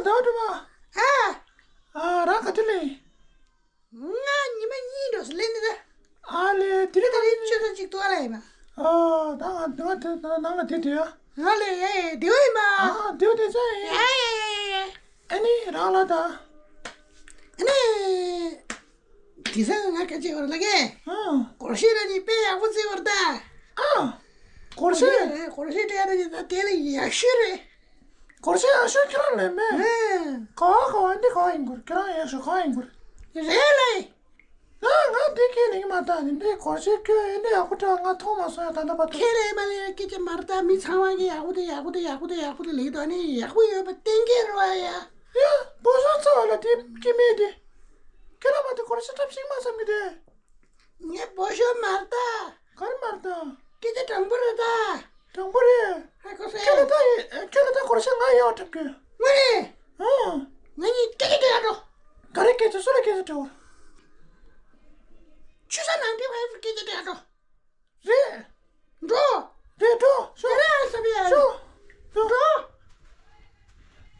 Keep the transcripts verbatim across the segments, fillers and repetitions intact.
ད་དུ་མ། ཨ། ཨ་རང་ག་དུས་ལེན། ང་ཉི་མ་གཉིས་འགྲོ་སི་ལེན་ནི་ད། ཨ་ལེ་དེ་རིང་ད་རིང་ཆུ་ཚོད་གཅིག་ཏུ་ཨ་ལ་ཡིན་ན། ཨ་ད་ང་ང་དེ་ནང་ལ་དེ་དུས་ཨ། ང་ལེ་ཡ་ཡ་དེ་བ་ཡིན་མ། ཨ་དེ་བ་དེ་ཚོ་ཡིན། ཡ་ཡ་ཡ་ཡ། ཨ་ནི་རང་ལ་ད། ཨ་ནི། དེང་སང་ང་སྐད་ཆ་བར་ལ་གས། ཨ། སྒོར་གཞས་ར་ནི་དཔེ་ཡག་པོ་བརྩི་བར་ད། ཨ། སྒོར་གཞས། སྒོར་གཞས་སྤྲད་ཡ་ར་ནི་ད་དེ་ལ་ཡག་ཤོས་རེད། སྒོར་གཞས་ཡག་ཤོས་ཁྱེད་རང་ལས་མེད། ཨ། ག་བ་ག་བ་འདི་ག་བ་ཡིན་དགོས་ཁྱེད་རང་ཡག་ཤོས་ག་བ་ཡིན་དགོས། རེད་ལེ། ང་ང་འདི་ཁས་ལེན་གྱི་མ་ད་ནི་འདི་སྒོར་གཞས་ཁྱོད་ཨེ་འདི་ཡག་པོ་དྲག་ང་མཐོང་མ་སོང་ཡ་ད་ལྟ་བར་དུ། ཁས་ལེན་མ་ལེན་སྐད་ཆ་མར་ད་མི་ཚང་མ་གི་ཡག་པོ་དེ་ཡག་པོ་དེ་ཡག་པོ་དེ་ཡག་པོ་དེ་ལེགས་དོ་ནི་ཡག་པོ་ཡོད་པ་གཏན་འཁེལ་རོ་ཡ། ཡ། སྒོར་གཞས་ཚ་བ་ལ་དེ་སྐྱེ་མེད་དེ། ཁྱེད་རང་མ་དེ་སྒོར་གཞས་འཁྲབ་ཤིང་མ་བསམ་གི་དེ། ངས་སྒོར་གཞས་མར་ད། ག་རེ་མར་ད། སྐད་ཆ་དྲང་པོ་རེད་ད། དྲང་པོ་རེད། ཧ་གོ་སོང་། ཁྱོད་ལ་ད་ཡིན་ཁྱོད་ལ་ད་སྒོར་གཞས་ང་ཡག་འཁྲབ་དགོས། དངོས་རེད། ཨང་། ང་གཉིས་སྐད་ཆ་འདྲི་ཡག་འགྲོ། ག་རེ་སྐད་ཆ་སུ་ལ་སྐད་ཆ་འདྲི་བར། ཆུ་ས་ནང་དེ་བ་ཡི་སྐད་ཆ་འདྲི་ཡག་འགྲོ། རེད། འགྲོ། རེད་འགྲོ། ཤོག་ག་རེ་ཧ་ས་བི་ཡ། ཤོག་འགྲོ།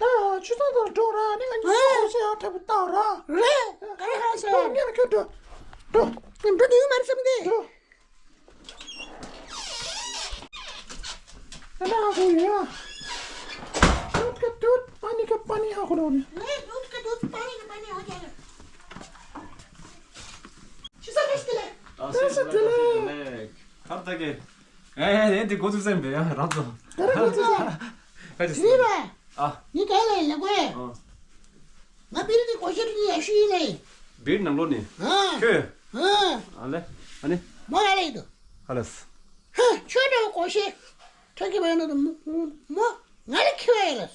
ད་ཆུ་ཚང་དུ་འགྲོ་ར་ནི་ང་གཉིས་སུ་ཧ་ཤེས་ཡག་འཁྲབ་ཀྱི་ལྟ་བ་ར། རེད། ག་རེ་ཧ་ས་བི་ཡ། ངས་ལ་ཁྱོད་འགྲོ། འགྲོ། འགྲོ་འདི་ཡོད་མ་རེད་བསམ་གི་འདི། འགྲོ། दूध का दूध, पानी का पानी हो गया। नहीं, दूध का दूध, पानी का पानी हो जाएगा। शीशा कैसे दिले? शीशा दिले। खा तक है। ए ए, दे गोचु सेम बे, रात। करे गोचु सेम। काजी। श्री बे। आ। ये क्या ले ले कोई? ང་བིར་དེ་གོ་ཤེས་ཡོད་ཤེས་ཡིན་ལེ། བིར་ནང་ལོགས་ནས། ཨ། ཁྱོད། ཨ། ཨ་ལེ། ཨ་ནི། མོ་ཨ་ལེ་ཡིན་དོ། ཨ་ལེ། ཧ། ཁྱོད་འདྲ་བ་གོ་ཤེས། ཁྱོད་ཀྱི་བས་ན་དོ་མོ་མོ་ང་ལ་ཁྱི་བ་ཡིན་ལ།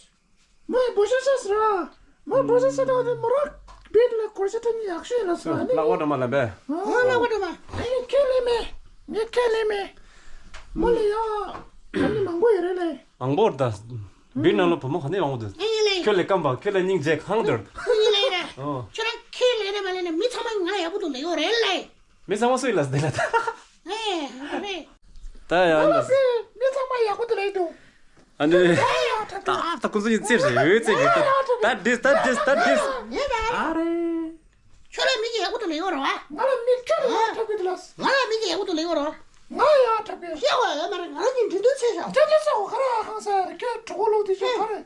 མོ་ཡི་བུ་ཤ་ཤ་ཟེར་ར། མོ་བུ་ཤ་ཤ་དང་དེ་མོ་ར། བིར་ལ་གོ་ཤེས་ཐོན་ནི་ཡག་ཤོས་ཡིན་ལ་ཟེར་ར་ནི། ལག་པ་འགྲོ་མ་ལ་བས། ཨ་ལག་པ་འགྲོ་མ། ཨ་ནི་ཁས་ལེན་མེད། ངས་ཁས་ལེན་མེད། མོ་ལ་ཡ། ཨ་ནི་མང་པོ་ཡོད་རེད་ལེ། མང་པོ་ད། བི་ནང་ལ་བུ་མོ་ག་ནས་ཡོང་འདུག་ཨེ་ལེ། ཁྱོད་ལས་སྐམ་པ་ཁྱོད་ལ་སྙིང་རྗེ་གང་འདུག་ཨེ་ལེ་ར། ཨོ། ཁྱོད་རང་ཁས་ལེན་རེད་མ་ལེན་ནས་མི་ཚང་མ་ང་ཡག་པོ་འདུག་ལེ་ཡོད་རེད་ལེ། མི་ཚང་མ་སུ་ཡིན་ལ་ཟེར་ལ་ད། ཨེ་རེད། ད་ཡང་ཨ་ལ་ཟེར་མི་ཚང་མ་ཡག་པོ་འདུག་ལེ་འདུག་ཨ་ནི། ད་ད་ཁོ་ཚོ་ཡིན་རྩེ་རེད་ཡོད་རྩེ་གི་ད་ད་ཌིས་ད་ཌིས་ད་ཌིས། ཨ་རེ། ཁྱོད་ལ་མི་གི་ཡག་པོ་དུ་ལེགས་ཡོད་རོ། ང་ལ་མི་ཁྱོད་ལ་ཡག་ཐོབ་གི་འདུག་ལ། ང་ལ་མི་གི་ཡག་པོ་དུ་ལེགས་ཡོད་རོ། ང་ཡག་ཐོབ་གི་ཤེས་བ་ཡོད་མ་རེད། ང་ལ་ཉིན་དྲིན་དུ་ཚེ་ཞག་ཅེ་ཅེ་ཚེ་འོ་ཁ་ར་ཁང་ས་རེད། ཁྱོད་གྲོགས་པོ་ལུག་དེ་ཤོག་ཁ་རེད།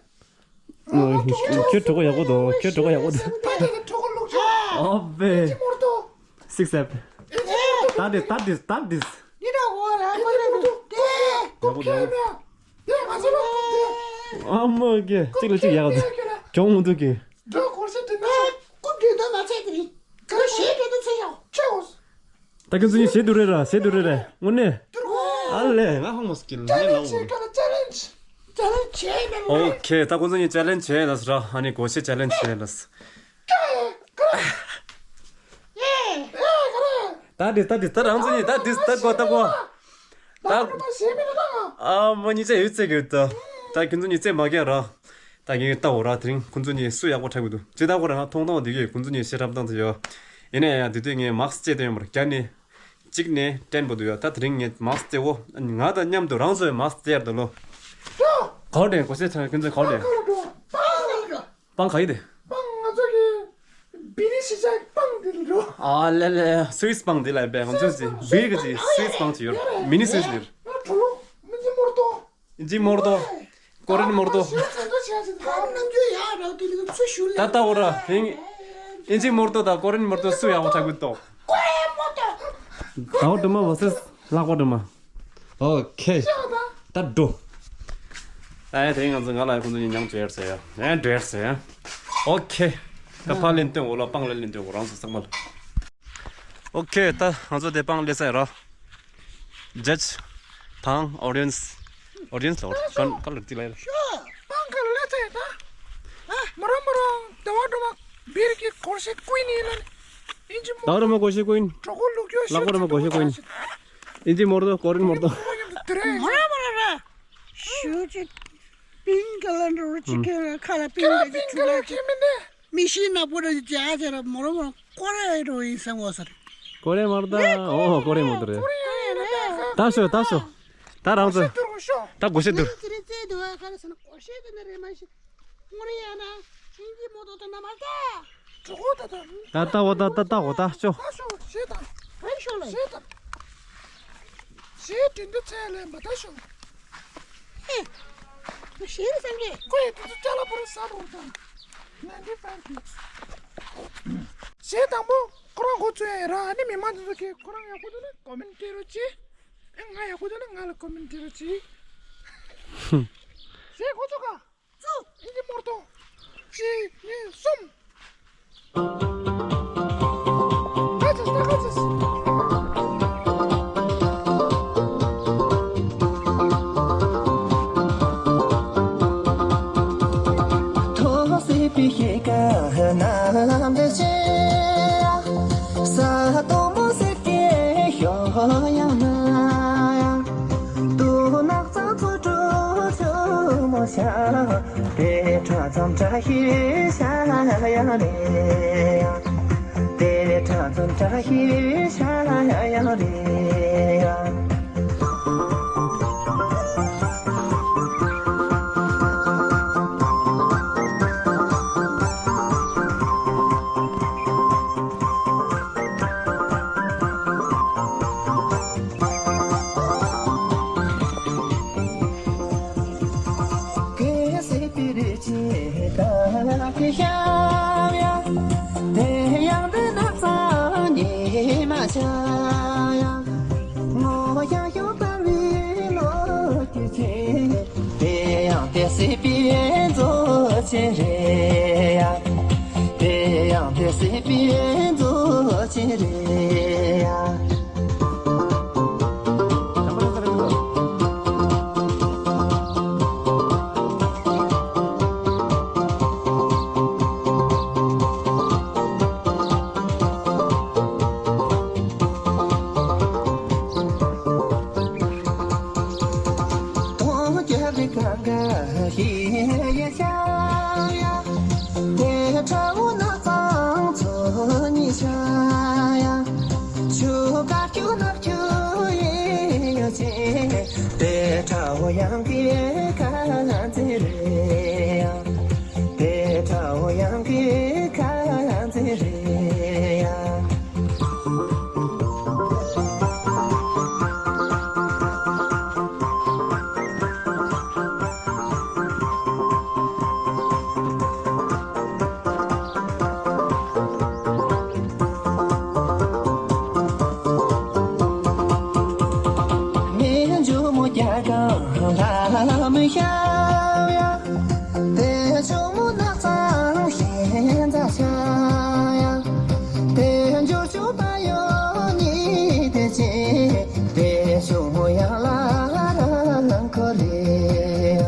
ཁྱོད་གྲོགས་པོ་ཡག་པོ་འདུག་ཁྱོད་གྲོགས་པོ་ཡག་པོ་འདུག་ད་དེ་གྲོགས་པོ་ལུག་ཅེ། ཨོ་བེ། ཅི་མོར་དོ། སིག་སེབ། ད་དེ་ད་དེ་ད་དེ། ཡིན་ད་འོ་ར་ཁོ་ར་དེ། ཡག་པོ་འདུག་དེ་ང་ཚོ་ལ་དེ། ཨ་མ་གི་གཅིག་ལ་གཅིག་ཡག་འདུག་གྱོང་མི་འདུག་གི་འགྲོ་སྒོར་སེ་དེ་ནས་རྐུབ་སྟེ་འདོན་མ་ཚད་དེ་རིང་ག་རེ་ཞེ་དྲག་ཏུ་ཚེ་ཡོང་ཆེའོ། ད་ཁྱོད་ཚོ་གཉིས་ཞེ་དུ་རེད་ར་ཞེ་དུ་རེད་རེད་དངོས་གནས། ཨ་ལས་ང་ཧང་མོ་སྐྱིད་ལ་ངས་ལ་འོ། ཨོ་ཁེ་ད་ཁོ་ཚོ་གཉིས་ཅེ་ལེན་ཇི་བྱས་ལ་ཟེར་ར། ཨ་ནི་སྒོར་སེ་ཅེ་ལེན་ཇི་བྱས་ལ་ཟེར། ད་དེ་ད་དེ་ད་རང་ཚོ་གཉིས་ད་དེ་ད་གོ་ད་གོ་ད། ཨ་མ་གཉིས་ཆ་ཡོད་ཚེ་གི་ད། ད་ཁྱོད་ཚོ་གཉིས་ཚེ་མ་གས་ར། ད་ངས་ལྟ་འོ་ར་དེ་རིང་ཁོང་ཚོ་གཉིས་སུ་ཡག་པོ་འཁྲབ་གི་འདུག་ཅི་ལྟ་བུ་ར་ང་མཐོང་སྟངས་འདི་གས་ཁོང་ཚོ་གཉིས་ཤེས་རབ་བཏང་ཚེ་ཡོད། ཡིན་ན་ཡང་དེ་དུས་ངས་མཱ་སི་ཀི་བྱས་ཏེ་ཡོད་མ་རེད་རྒྱ་ནས། གཅིག་ནས་བསྟན་པོ་འདུག་ཡོད་ད་དེ་རིང་ངས་མཱ་སི་ཀི་བྱས་འོ། ང་དང་མཉམ་དུ་རང་ཚོའི་མཱ་སི་ཀི་བྱས་ཡར་འདུག་ལོ། ག་བར་དྲན་གོ་ཤེས་ཚང་ཁྱོད་ཚོ་ག་བར་དྲན། སྤང་ག་ཡི་དེ། སྤང་ང་ཚོ་གི་བི་རི་ཤི་ཅག་སྤང་དེ་འགྲོ། ཨ་ལེ་ལེ་སུའི་སྤང་དེ་ལ་བས་ང་ཚོ་ཅི་བི་གི་ཅི་སུའི་སྤང་ཅི་ཡོད་མི་ནི་སུའི་ཅི་ཡོད། ང་གྲོ་ལོ་མི་ཅི་མོར་ཏོ། ཨིན་ཇི་མོར་ཏོ། ཀོ་རིན་མོར་ཏོ། ད་ལྟ་འོ་ར་ཧིང་། ཨིན་ཇི་མོར་ཏོ་དང་ཀོ་རིན་མོར་ཏོ་སུ་ཡག་པོ་ཆགས་ཀྱི་འདུག་ད་འོ་དུ་མ་བ་སི་ལག་པ་དུ་མ། ཨོ་ཁེ། ད་འགྲོ། ཨེ་དེ་ང་ཚོ་ང་ལ་ཁོང་ཚོ་གཉིས་མཉམ་འབྲེལ་ཟེར་ཡ། ཨེ་འབྲེལ་ཟེར་ཡ། ཨོ་ཁེ། ད་ཕར་ལེན་སྟོན་འོ་ལ་སྤང་ལ་ལེན་སྟོན་འོ་རང་ཚོ་ཚང་མ་ལ། ཨོ་ཁེ་ད་ང་ཚོ་དེ་སྤང་ལེན་ས་ཡ་ར། ཇཇ་དང་ཨོ་ཌི་ཡན་སི། ཨོ་ཌི་ཡན་སི་ལ་འོ་ར་ཀན་ཀ་ལར་ཏི་ལ་ཡ་ར། ཤོ། སྤང་ཁ་ལ་ལེན་ས་ཡ་ད། ཨ་མོ་རང་མོ་རང་དེ་བ་འགྲོ་མ་བིར་གྱི་སྒོར་གཞས་ཀུན་ཡིན་ལ་ནི། ཨིན་ཇི་མོ། ད་ར་མ་སྒོར་གཞས་ཀུན། གྲོགས་པོ་ལུག་ཡོད་ལག་པ་ར་མ་སྒོར་གཞས་ཀུན། ཨིན་ཇི་མོར་ཏོ་ཀོ་རིན་མོར་ཏོ། མོ་ར་མོ་ར་ར། ཞུ་ཅི། པིང་ཀ་ལ་འགྲོ་ཅི་ཁེ་ལ་ཁ་ལ་པིང་ལ་ཅི་ཆུ་ལ་ཅི། མི་ཤི་ན་པོ་ར་ཅི་ཨ་ཅེ་ར་མོ་ར་མོ་ར་ཀོ་རེ་རོ་ཡིན་ས་མོ་ས་རེ། ཀོ་རེ་མོར་ཏོ་ཨོ་ཀོ་རེ་མོར་ཏོ་རེད། ད་ཤོ་ད་ཤོ། ད་རང་ཚོ། ད་སྒོར་གཞས་དུར། ད་སྒོར་གཞས་དུར། ཙི་རི་ཙི་དུ་ཨ་ཁ་ལ་ས་ན་སྒོར་གཞས་དུ་ན་རེ་མ་ཤི། ངོ་རེ་ཡ་ན་ཤིང་གི་མོ་ཏོ་ཏོ་ན་མ་ཏ། གྲོགས་ད་ད། ད་ལྟ་བ་ད་ད་ལྟ་བ་ད་ཅོ། ད་ཤོ་ཞེ་ད། རེ་ཤོ་ལ་ཞེ་ད། ཞེ་དྲིན་དུ་ཚད་ལས་མ་ད་ཤོ། ཧེ། ཞེ་རེ་སང་གེ། ཁོ་ཡི་དུ་དུ་ཅ་ལ་པོ་རེ་ས་རོ་ད། ན་འདི་ཕན་གི། ཞེ་དང་པོ། ཁོ་རང་འགོ་བཙུགས་ཡ་ར་ཨ་ནི་མི་མང་དེ་ཚོ་གིས་ཁོ་རང་ཡག་པོ་འདུག་ན་ཀོ་མེན་ཊི་སྤྲད་རོགས་གྱིས། ཨེ་ང་ཡག་པོ་འདུག་ན་ང་ལ་ཀོ་མེན་ཊི་སྤྲད་རོགས་གྱིས། ཞེས་འགོ་བཙུགས་ག་བཙུགས། ཨིན་ཇི་མོར་ཏོ། གཅིག་གཉིས་གསུམ། ག་ཚོད་ད་ག་ཚོད། ཐོག་སྲིད་པའི་ཤེལ་དཀར་རྣམ་འདྲེན་ཆེ། ས་དོ་མོ་སྲིད་པའི་ཤོག་ཡང་ན་ཡང་། དུ་ནག་ཚང་ཚོ་གྲུ་ཆུ་མོ་ཤ། དེ་ཁྲ་ཚང་བཀྲ་ཤིས་ཤ་ཡང་རེད་ཡ། དེ་ཁྲ་ཚང་བཀྲ་ཤིས་ཤ་ཡང་རེད་ཡ། གལ་སྲིད་པའི་རིགས་ཀྱི་བདག་གི་ཤ་ཡ། དེ་ཡང་དེ་ན་ཚང་ཉི་མ་ཤ་ཡ། ངོ་ཡང་ཡོད་པར་བའི་ལོ་རྒྱུས་ཆེ། དེ་ཡང་དེ་སྲིད་པའི་མཛོད་ཆེན་རེད་ཡ། དེ་ཡང་དེ་སྲིད་པའི་མཛོད་ཆེན་རེད་ཡ། དེ་ཁྲ་བོ་ནག་ཚང་ཚོ་གཉིས་ཤ་ཡ། ཆུ་དཀར་ཆུ་ནག་ཆུ་ཡིན་ཡོད་ཚེ། དེ་ཁྲ་བོ་ཡང་གི་ཁ་ཚེ་རེད་ཡ། དེ་ཁྲ་བོ་ཡང་གི་ཁ་ཚེ་རེད་ཡ། མེ་འཇོ་མོ་རྒྱ་གང་ལ་མི་ཤ་ཡ། དེ་ཆུ་མོ་ནག་ཚང་ཤན་རྩ་ཤ་ཡ། དེ་འཇོ་ཆུ་པ་ཡོ་ཉི་དེ་ཆེ། དེ་ཆུ་མོ་ཡང་ལ་རང་ཁོ་རེ།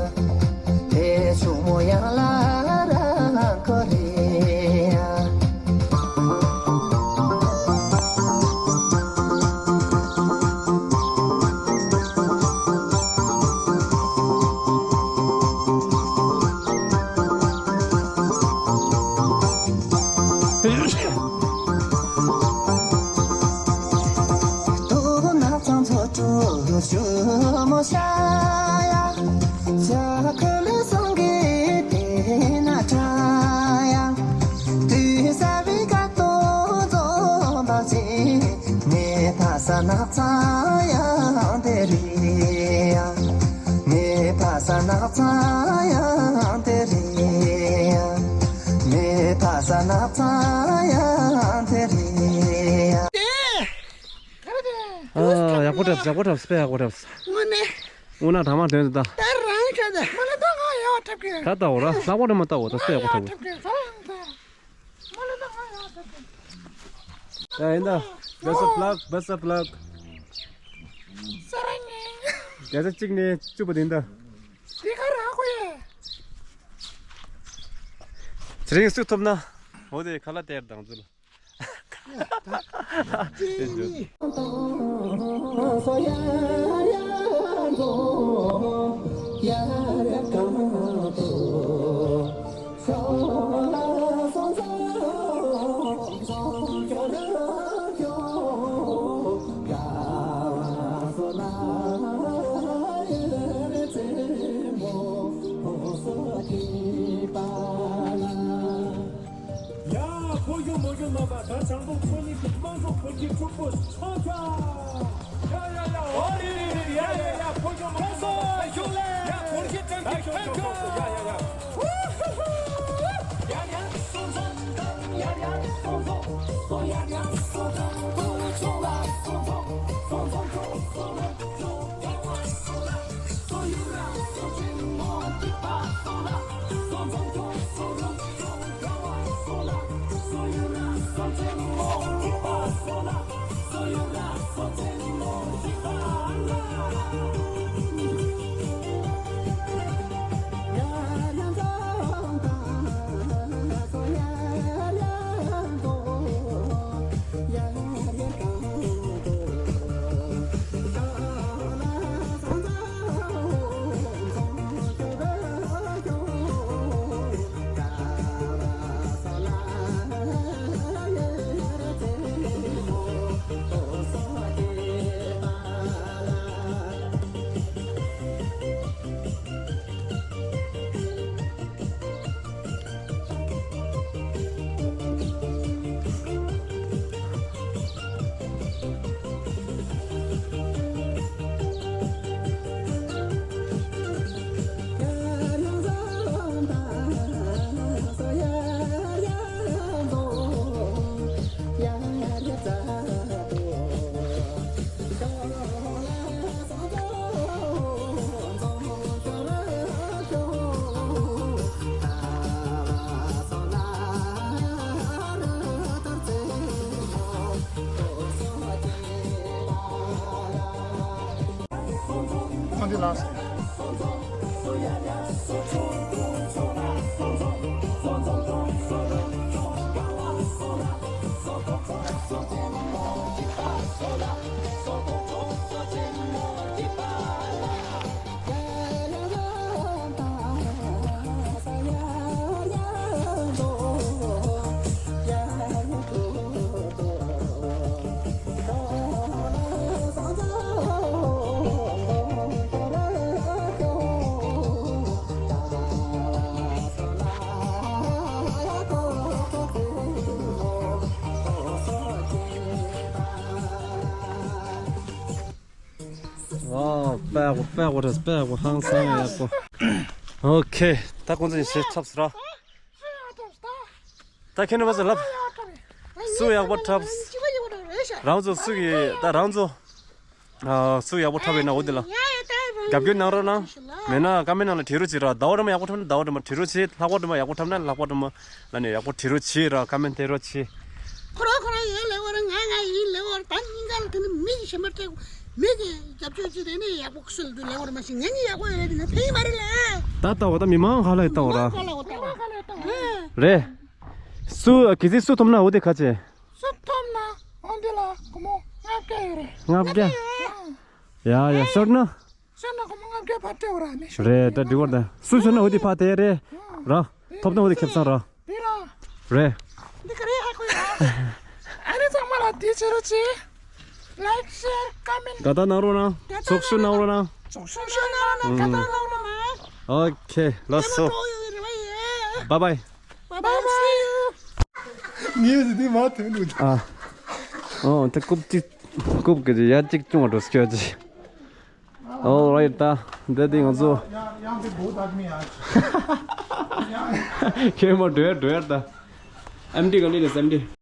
དེ་ཆུ་མོ་ཡང་ལ་རང་ཁོ་རེ། དུ་ནག་ཚང་ཚོ་དྲུག་ཆུ་མོ་ཤ་ཡ། ཇ་ཁུ་ལི་སང་གི་དེ་ན་ཁྲ་ཡ། དུས་ས་བི་ཀ་ཏོ་ཛོ་བ་ཅི། ནེ་ཕ་ས་ནག་ཚང་ཡང་དེ་རི་ཡ། ནེ་ཕ་ས་ནག་ཚང་ཡང་དེ་རི་ཡ། ནེ་ཕ་ས་ནག་ཚང་ཡང་དེ་རི་ཡ། ཨ། ཡག་པོ་འཁྲབ། ཡག་པོ་འཁྲབ། དཔེ་ཡག་པོ་འཁྲབ། དངོས་གནས། དངོས་གནས་དྲང་མ་དོན་དུ་ད། ད་རང་ཁ་ད། མ་ལ་ད་ང་ཡག་འཁྲབ་གི། ད་ལྟ་འོ་ར་ལྷག་པ་རེ་མ་ལྟ་འོ། ད་དཔེ་ཡག་པོ་འཁྲབ་གི། ད་རང་ད། མ་ལ་ད་ང་ཡག་འཁྲབ་གི། ཡ་ཡིན་ད། Best of luck, best of luck. ས་ར་ཉེ། བརྒྱ་ཆ་གཅིག་ནས་བཅུ་བ་དེ་ཡིན་ད། དེ་ག་ར་ཁོ་ཡ། ཚེ་རིང་སུ་ཐོབ་ན། འོ་དེ་ཁ་ལ་དེར་དང་ཚུལ། མ་པ་ད་བྱང་ཕོ་ཁོ་གཉིས་ཀྱི་དམངས་གཙོ་བོད་ཀྱི་ཕྲུ་གུ་ཚོགས་ཁག་ཡ་ཡ་ཡ། ཨོ་རེད་རེད་རེད། ཡ་ཡ་ཡ། ཕོ་ཁྱོད་མ་ཁྱོད་སོ་ཁྱོད་ལས། ཡ་གོར་གྱི་ཀྲང་གི་ཕན་ཁྱོད། ཡ་ཡ་ཡ། ཡ་ཡ་སོང་སོང་། ཡ་ཡ་སོང་སོང་། སོ་ཡ་ཡ་སོང་སོང་། སོང་སོང་། སོང་སོང་། ཨོ། དཔའ་བོ་དཔའ་བོ་རེད། དཔའ་བོ་ཧང་སང་ཡག་པོ། ཨོ་ཁེ། ད་ཁོང་ཚོ་ཞིག་འཁྲབ་སོང་ར། ད་ཁྱེད་རྣམ་པ་ཚོ་ལབ། སུ་ཡག་པོ་འཁྲབ། རང་ཚོ་སུ་གི་ད་རང་ཚོ། ཨ། སུ་ཡག་པོ་འཁྲབ་ཡོད་ན་འོ་དེ་ལ་རྒྱབ་སྐྱོར་གནང་རོགས་གནང་། མེད་ན་ཀ་མེན་ནང་ལ་བྲིས་རོགས་བྱེད་ར། ཟླ་བ་སྒྲོལ་མ་ཡག་པོ་འཁྲབ་ན་ཟླ་བ་སྒྲོལ་མ་བྲིས་རོགས་བྱེད། ལྷག་པ་སྒྲོལ་མ་ཡག་པོ་འཁྲབ་ན་ལྷག་པ་སྒྲོལ་མ་ལ་ནས་ཡག་པོ་བྲིས་རོགས་བྱེད་ར། ཀ་མེན་སྟོན་རོགས་བྱེད། ཁོ་རང་ཁོ་རང་ཡིན་ལེགས་པར། ང་ང་ཡིན་ལེགས་པར། ད་སྙིང་ག་ལ་དེ་ནི་མི་གི་ཞེན་པ་སྤྲད། མི་གི་རྒྱབ་སྐྱོར་བྱེད་དེ་ནི་ཡག་པོ་སུ་ལ་འདུག་ལེགས་པར་མ་ཤེས། ང་གཉིས་ཡག་པོ་ཡོད་རེད། དེ་ནི་ཕན་གྱི་མ་རེད་ལ། ད་ལྟ་བ་ད་མི་མང་ཁ་ལ་ཡོད་ལྟ་བ་ར། མི་མང་ཁ་ལ་ཡོད་ལྟ་བ་ར། རེད། སུ་གི་ཚིག་སུ་ཐོབ་ན་འོ་དེ་ཁ་ཆེ། སུ་ཐོབ་ན་འོ་འདི་ལ་སྒོར་མོ་ལྔ་བརྒྱ་ཡོད་རེད། ལྔ་བརྒྱ། ཡ་ཡ། ཤོར་ན། ཤོར་ན་སྒོར་མོ་ལྔ་བརྒྱ་ཕར་སྤྲད་ར་ནི། རེད། ད་འགྲིག་པ་རེད། སུ་ཤོར་ན་འོ་དེ་ཕར་སྟེར་རེད་ར། ཐོབ་ན་འོ་དེ་ཁེ་བཟང་ར། འདི་ར། རེད། འདི་ག་རེ་ཧ་གོ་ཡ། ཨ་རི་ཚང་མ་ལ་དེ་བྱེད་རོགས་བྱེད། ལའིག་ཤེར་ཀ་མེན། དགའ་རྟགས་གནང་རོགས་གནང་། ཚོགས་ཞུགས་གནང་རོགས་གནང་། ཚོགས་ཞུགས་གནང་རོགས་གནང་། དགའ་རྟགས་གནང་རོགས་གནང་། ཨོ་ཁེ། ལགས་སོ། བའི་བའི། བའི་བའི། བའི་བའི། ངས་ཟེར་དུས་མ་ཐོན་འདུག་ཨ། ཨོ་ད་རྐུབ་གཅིག་རྐུབ་ཀྱི་ཡ་གཅིག་བཅུང་བ་འགྲོ་སྐྱོ་ཅི། ཨོ་རའིཊ། ད་འདི་དེ་ང་ཚོ། ཡང་དེ་བོ་ད་མི་ཡ། ཁྱེད་མ་འགྲོ་ཡ་འགྲོ་ཡ་ད། ཨེམ་ཌི་ག་ལི་རེད་ཨེམ་ཌི།